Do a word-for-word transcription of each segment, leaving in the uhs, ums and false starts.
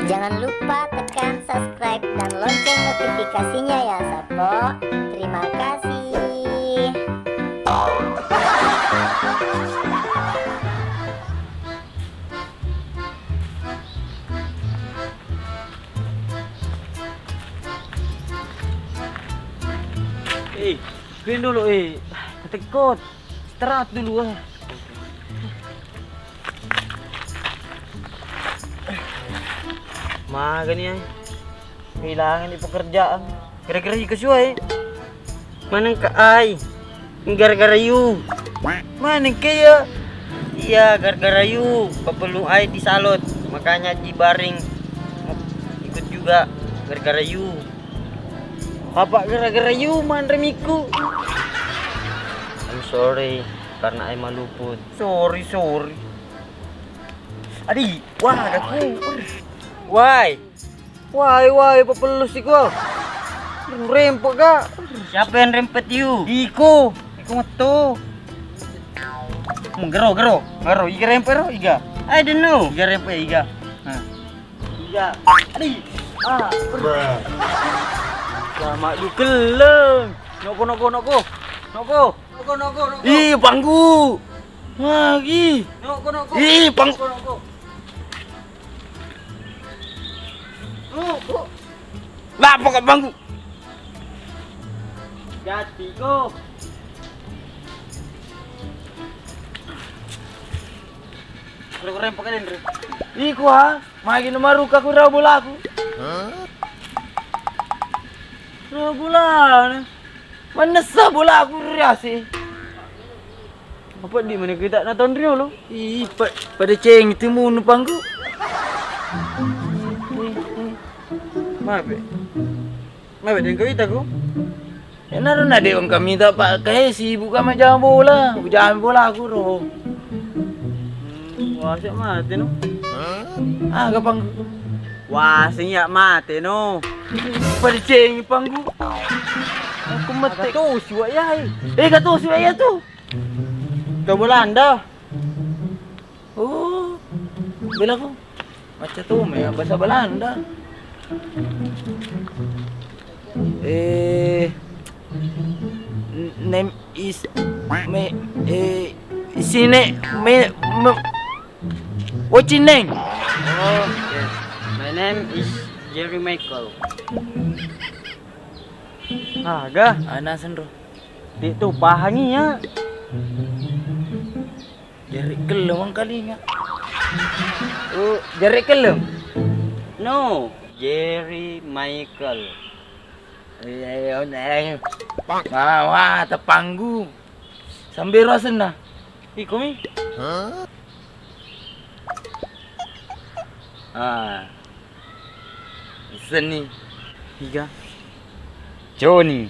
Jangan lupa tekan subscribe dan lonceng notifikasinya ya, Sappo. Terima kasih. Eh, kuen dulu, eh. Ketekot. Istirahat dulu, eh. Maga ni, eh. Kehilangan di pekerjaan. Gara-gara ika suai. Maneng ka ai. Gara-gara you. Maneng ke ya? Iya, gara-gara you. Papellu ai di salon. Makanya dibaring. Ikut juga gara-gara you. Apa gara-gara you manre miku? I'm sorry karena ai maluput. Sorry, sorry. Adi, wah, aku. Wai. Wai, wai, papellu siko. Rempet ga? Siapa yang rempet you? Iko. Iko metu. Hmm, gero, gero. Gero, iga rempet ro, iga. I don't know. Iga rempet, iga. Nah. Iga. Adi. Ah. Sama dukeleng. Noko, noko, noko. Noko. Noko, noko, noko. Ih, panggu. Lagi. Noko, noko. Ih, pang- Noko, noko. Noko. Lah, pokok panggu. Jati ko. Keren-keren pakai dendro. Iko ha, magi numaruka ku rau bolaku. Rau bolana. Manessa bolaku riase. Apa di mana kita nonton riolo? Ih, pa-, pada ceng itu munu panggu. Mabe. Mabe dengan kawita ku. Enaro na de wong kami ta pa kae sibuk ka majama bola, ujama bola aku ro. Hmm, wase mate no. Ah, gapang. Wase ya mate no. Pada cengi panggu. Aku mate. Katosi wa ya. Eh, katosi wa ya tu. Ke Belanda. Oh, bela ku. Macca tu me bahasa Belanda. Eh, n-, name is me, eh, sine me, me, what's your name? Oh, yes. My name is Jerry Michael. Aga? Ana senro. Di tu pahangi ya. Jerry Kellem engkalinga. Oh, Jerry Kellem? No, Jerry Michael. Iya, iya, iya. Wah, wah, tepanggu. Sambil rosen nah. Iko mi? Ah. Seni. Iga. Joni.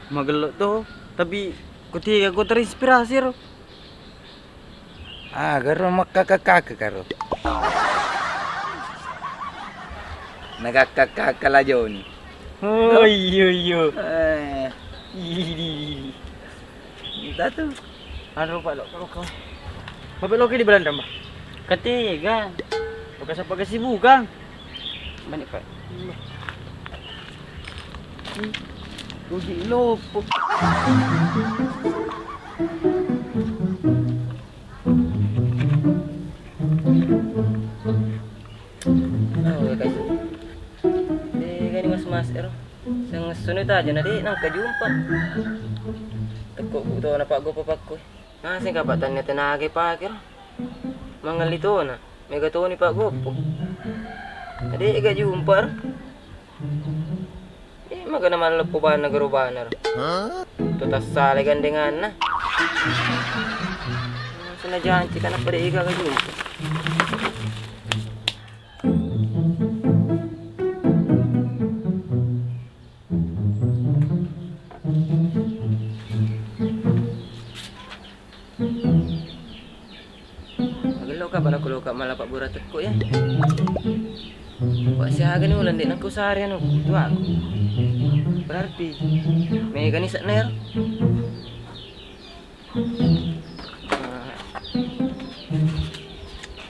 Magello to, tapi kutiga ko terinspirasi ro. Ah, garo makkaka-kaka karo. Nagakka-kaka la Joni. Oh, iyo, iyo. Eh. Ih. Minta tu. Anu, Pak, lo, lo, kau. Bapak lo di Belanda, Mbah? Ketiga. Bekas apa kesibukan? Banyak, Pak. Rugi lopo. Oh, ya, guys. Eh, gani mas-mas ero. Sengessono taja na de nangka jumpa. Teko ku to na Pak Gopo pakku. Naseng ka Pak Tania tenaga pake ro. Mangelli tona. Mega toni Pak Gopo. Ade ga jumpa ro. Eh, magana malleppo bana garo bana ro. To tassala gandenganna. Sena janci kana pada ega ga jumpa. Magello ka bala kulo ka mala pabbura tekko ya. Wa siaga ni uleng de nangko sare anu tuaku. Berarti mega ni sekner.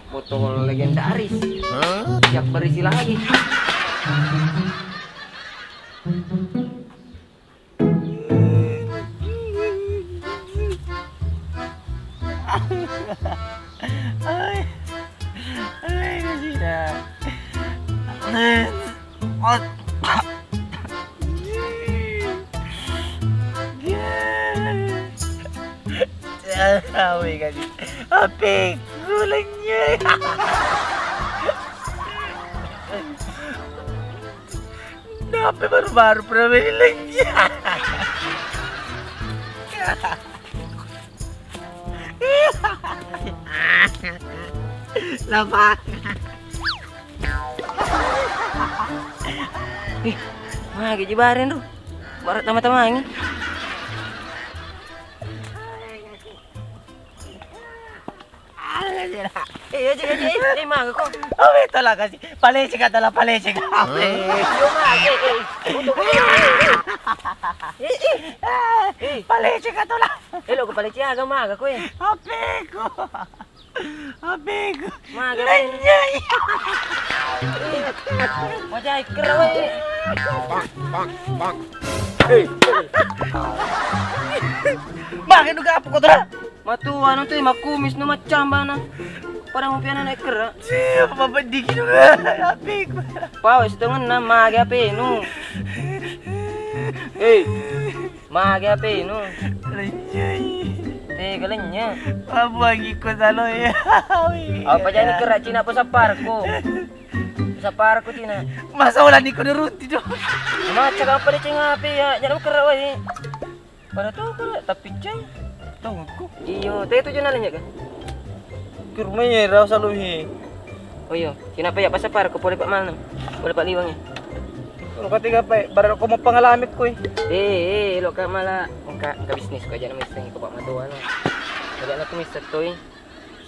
Botto Legendaris. Siap berisi lagi. Ai. Ai, kasih dah. Awe kasih. Ape kulenya. Nape baru-baru pernah beli lagi? Lapa. Eh, magi ji bareng ro. Baru tama-tamangi. Eh, aja, aja, eh, eh, maga ko. Awe, tola kasih. Paleceka tola, paleceka. Awe. Yo, maga, eh, eh. Untuk, eh, eh, eh. Eh, eh. Eh. Paleceka tola. Eh, lo ko palece aga maga ko, eh. Ape ko. Ape ko. Maga, eh. Lenyai. Eh. Wajah iker, weh. Bang, bang, bang. Eh, eh. Maga duga apa ko tola? Matu anu tu makkumis no maccambana. Pada mupiana naik kera. Siapa pedih gitu? Ape ku. Pawe setengenna mage ape nu. Hei, mage ape nu. Lenyai. Te galenya. Apa lagi ko salo ya? Apa jadi kera Cina apa saparku? Saparku Cina. Masa olah niko dirunti dong. Macam apa dia ceng ape ya? Jangan kera wae. Pada tau ko, tapi ceng. Tau aku. Iyo, te tu jona nanya kan? Ke rumahnya rasa lu hi. Oh iyo, kenapa ya pasapar ko pole Pak Mal no? Pole Pak Liwang ya? Lo ketiga pe, baru ko mau pengalami kui. Eh, eh, lo ka mala engka engka bisnis ko aja nama iseng ko Pak Matua no. Aja aku mister toy.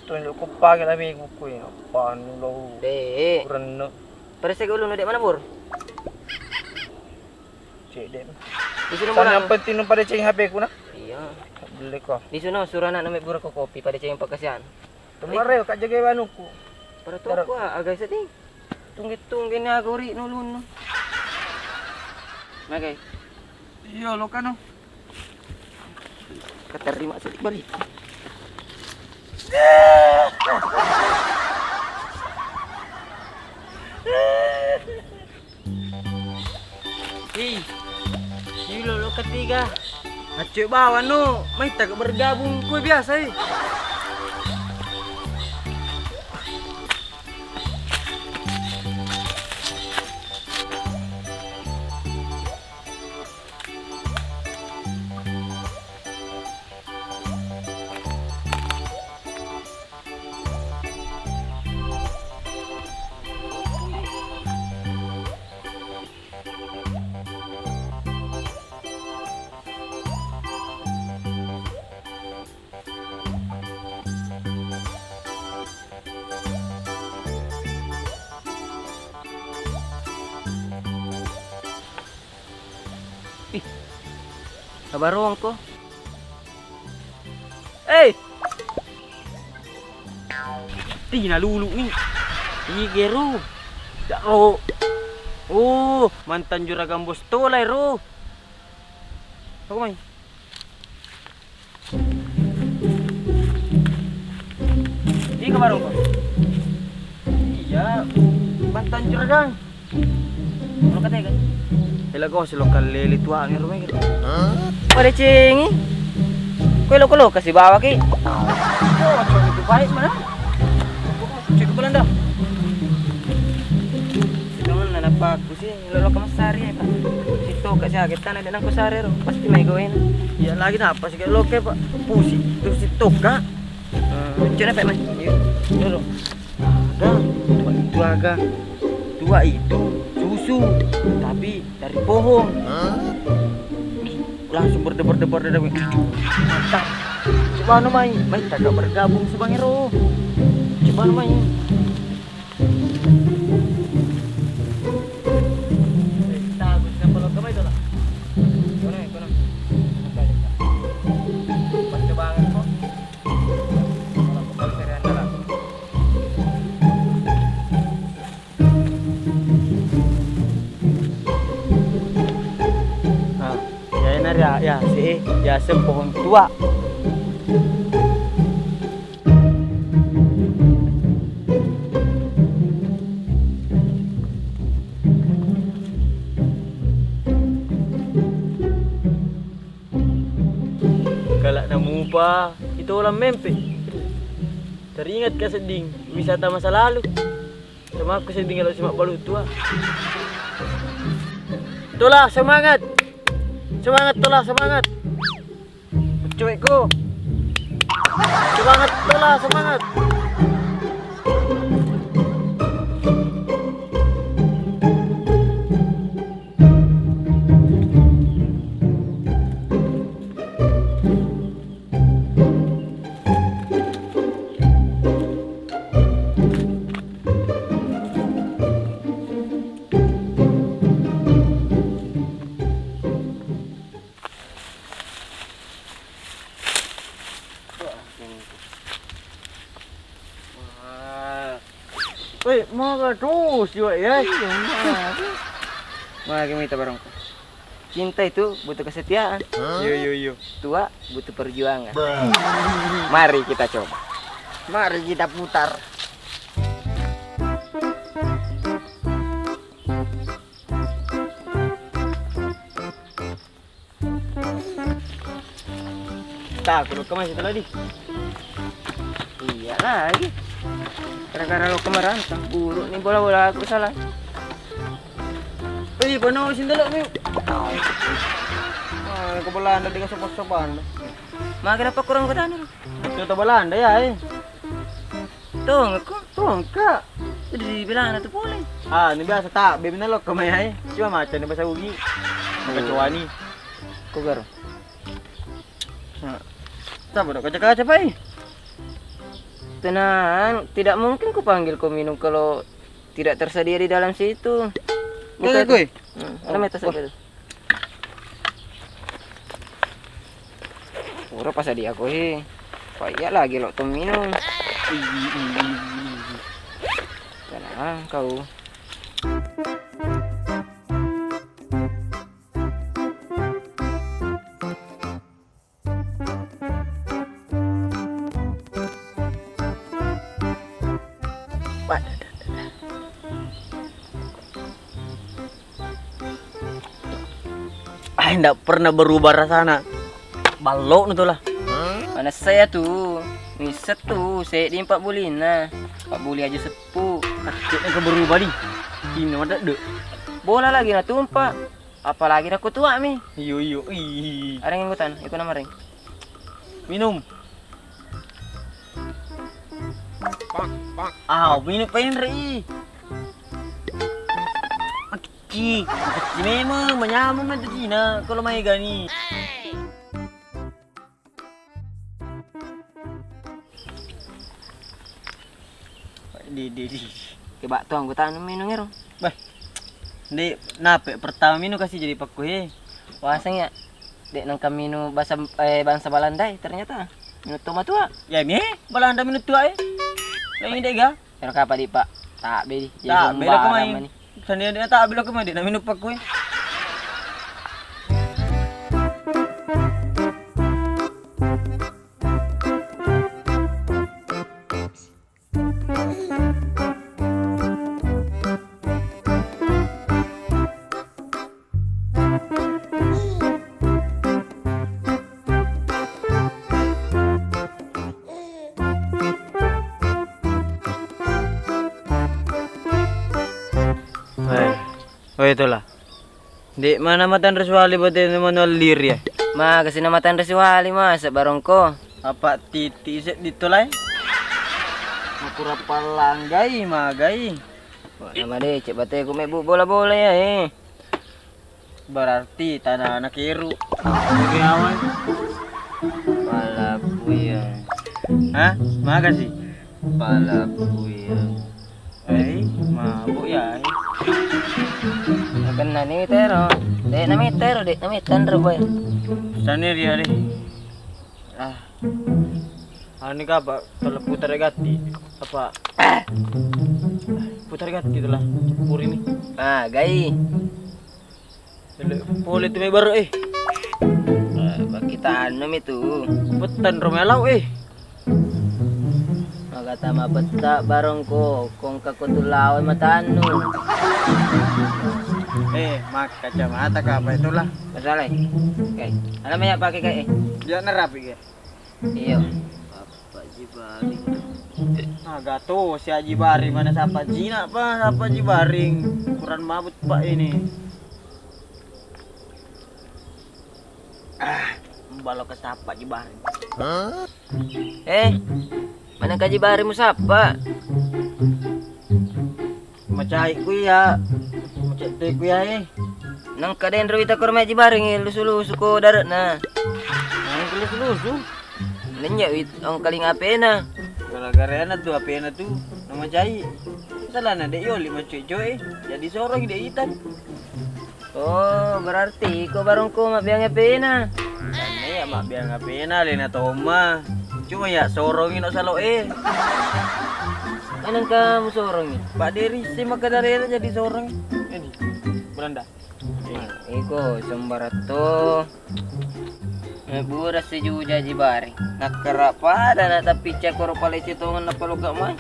Stone lo ko pagi lami kui. Apa nu lo? Eh, eh. Kurang no. Pada saya ulun dek mana bor? Cedde. Di sini yang penting nu pada ceng H P ku nah. Iya. Beli ko. Di sini suruh anak nami bura ko kopi pada ceng pakasian. Temare ka jaga anuku. Pada toko aga sedih. Tungge-tungge ni aga ori nulun. Magai. Iya lo kano. Keterima sedih bari. Ih, ilo lo ketiga. Accu bawang no, maitta ke bergabung kue biasa eh. Ih, sabarongko. Eh! Tina lulu ni. Igero. Daro. Oh, mantan juragan bos tola ero. Aku mai. Iko baru ko. Iya, mantan juragan. Lo kata kan? Ela ko silo kalele tuang ero mai. Pada cengi. Kue lo ko lo kasi bawa ki. Oh, cuma itu baik mana? Cek Belanda. Jangan nana paku. Sih, lo, lo ke Mesari ya, Pak. Sitoka sih, kita ada nang Mesari ro. Pasti mai gawe. Iya, lagi napa sih, lo ke, Pak? Pusi, terus sitoka. Eh, cina, Pak, mai. Iya, dulu. Ada, dua itu aga. Dua itu susu, tapi dari pohon. Langsung berdebar-debar, debar. Mantap. Coba anu mai, mai tak bergabung sebangero. Coba anu mai. Percobaan kok. Kalau kau serian dalam. Yaseng pohon tua. Kala namupa itolang mempe. Teringatka sedding wisata masa lalu. Sama aku sedding elo simabbalu tua. Tola, semangat. Semangat, Tola, semangat. Cuekku. Semangat, Tola, semangat. Woi, maka terus juga ya. Iya, mari. Mari kita bareng. Cinta itu butuh kesetiaan. Yo, yo, yo. Tua butuh perjuangan. Mari kita coba. Mari kita putar. Taku lo kemana situ tadi? Iya lagi. Gara-gara lo kemerantau, buruk nih bola-bola aku salah. Ih, penuh sini dulu nih. Ah, ke Belanda dengan sopan-sopan. Maka kenapa kurang ke sana? Itu Belanda ya, eh. Tongekko. Tongka. Jadi dibilang anak tu pole. Ah, ini biasa tak, bebina lo kemai ai. Cuma macam ni bahasa Ugi. Kecuali. Kau garo. Nah. Siapa dok kaca-kaca pai? Tenang, tidak mungkin ku panggil kau minum kalau tidak tersedia di dalam situ. Kau, kau. Hmm, ada metas apa itu? Pura pasadia ko he. Paiya lagi lo to minum. Tenang kau. Ah, ndak pernah berubah rasana. Ballo nu tu lah. Manessa ya tu. Misset tu, seddi empat bulinna. Empat buli aja seppu. Kecil ke berubah di. Cina ada dek. Bola lagi na tumpa. Apalagi aku tua mi. Iyo, iyo. Ih. Areng anggutan, iko nama reng. Minum. Ah, minum penre i. Makecci, makecci memang, manyameng na tu Cina kalau mai gani. Di, di, di. Coba tu anggota anu minum ero. Bah. Di nape pertama minum kasih jadi pakku he. Waseng ya. Dek nengka minum bahasa eh, bangsa Belanda eh, ternyata minum toma tua. Ya mi Belanda minum tua eh. Yang ini dega. Ero kapa di pak? Tak be di. Tak bela kemai. Sendiri dia tak bela kemai dia nak minum pakku eh. Weh, weh, itulah. Dek mana matanre siwali batena manual liri ya? Maga sina matanre siwali masa barongko. Apa titi seddi tolai? Makura pallanggai magai. Nama decek bateku mebbu bola-bola ya eh. Berarti tanah anak keru. Oke awan. Palaku ya. Hah? Makasih. Palaku ya. Eh, mabuk ya. Kenna ni mitero. Dek na mitero, dek na mitero boy. Sendiri ya deh. Ah. Anu ka apa? Kalau putar gatti apa? Putar gatti itulah. Puri ni. Ah, gai. Pole tu mai baru eh. Ah, bakit Tannu mi tu. Pettan ro melau eh. Magata mapetta barongko, kongka ko tu lao matannu. Eh, makkacamata ka apa itulah? Masalah. Oke. Ala meyak pakai kayak eh. Dia nerapi ke? Iyo. Bapak Jibari. Aga to si Haji Baring, mana sapa Jina pa sapa Haji Baring. Kurang mabut pak ini. Ah, mbalo ke sapa Haji Baring. Eh, mana Haji Baring musapa? Macai ku iya. Macai ku iya eh. Nang kadeng ro ita korma Haji Baring lusu-lusu ko darat na. Nang lusu-lusu. Nanya wit ong kaling apena. Gara-gara na tu apena tu nama cai. Salahna dek yoli macuit-cuit jadi sorong dek itan. Oh, berarti iko barongko mabbiang apena. Karena ya mabbiang apena lena toma. Cuma ya sorongi no salo eh. Maneng kamu sorongi? Pak Deri si maka darena jadi sorong. Ini Belanda. Iko sembaratto. Eh, bura sejuja Haji Baring. Nakkara pada na tapicca koro palece tongen napaloka mai.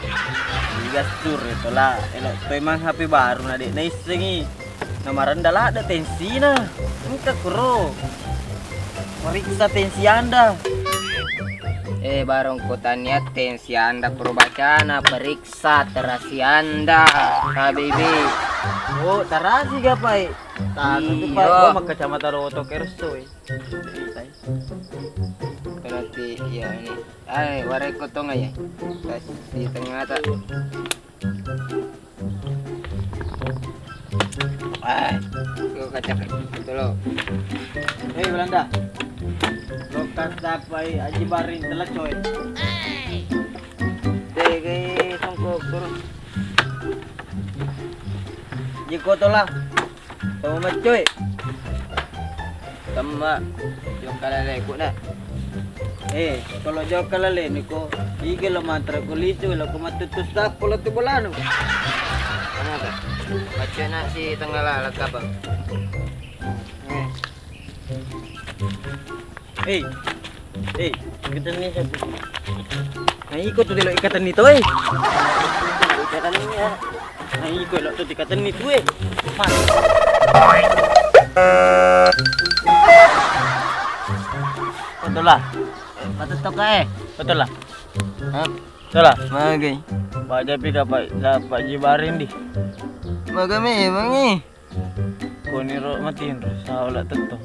Iga sure tola, elo toi mang H P baru na dek naissengi. Namarenda ladde tensina. Engka kuro. Periksa tensi Anda. Eh, barong kotania tensi Anda kuro bacana periksa. Saterasi anda, Habibi. Oh, tarasi ga pai? Tasa tu pai. Iyo. Gua makkacamata loto kerso eh. Berarti iya ini. Ai, warai kotong aja. Kasih tengah tak. Ah, gua kacak betul lo. Hei Belanda. Lokasi apa eh? Haji Baring telah coy. Tege songkok terus. Jiko tola. Sama maccoy. Temma. Jokka laleku na. Eh, kalau jokka laleni ko, ige lo mantra ko litu lo ko mattutu sappo lo tu bolanu. Kenapa? Maccoy na si tengah lalak apa? Eh. Eh, eh, ikatenni siapa? Nah, iko tu delo ikatenni tu eh. Ikatenni ya. Nah, iko lo tu ikatenni tu eh. Mas. Betul lah. Betul toka eh. Betul lah. Hah? Betul lah. Magai. Pak Japi ka Pak Pak Jibarin di. Magai memang eh. Koniro matinro, saola tettong.